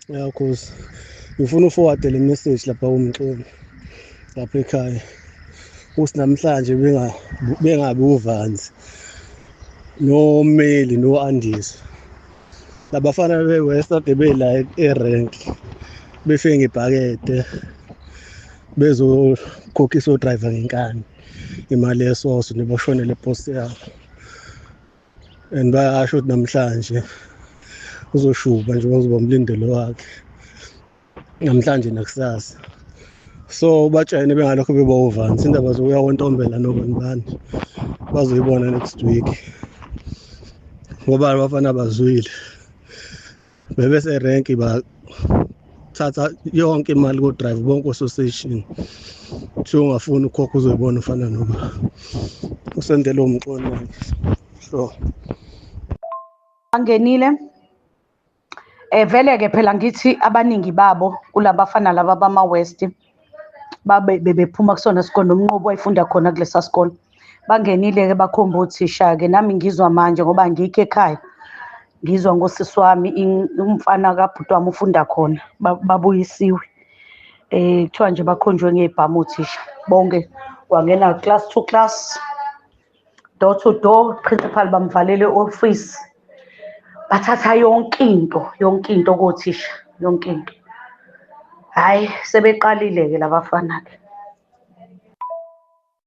Ya, cause ngifuna uforward le message lapha kumxoli lapha ekhaya ukuthi namhlanje bengabi uvanzi nommeli no-andisa labafana be-West ade bela erank befike ngebhakede bezokhokhisa odriver ngenkani imali yesoso nebashonele epost yabo, and bayasho ukuthi namhlanje uzoshuba nje, uzoba umlindelo wakhe namhlanje nakusasa. So batshene bengalokho beba uvansi indaba zokuya kontombela nobani bani bazoyibona next week, ngoba abafana bazwile bebeserenki bathatha yonke imali ko-drive bonke association. Kuthiwa ungafuni ukhokha uzoyibona ufana noba usendele umxoli wakhe. Sure. Bangenile vele ke phela ngithi abaningi babo kulabafana laba bama West babe bebephuma kusona isikole, nomnqobo wayefunda khona kulesa sikole. Bangenile ke bakhomba othisha ke, nami ngizwa manje ngoba ngikho ekhaya, ngizwa ngosisi wami, umfana kabhuti wami ufunda khona, babuyisiwe. Kuthiwa nje bakhonjwe ngebhamu othisha bonke, kwangena class to class, door to door, principal bamvalele office, bathatha yonke into, yonke into kothisha, yonke into. Hhayi, sebeqalile-ke labafana-ke.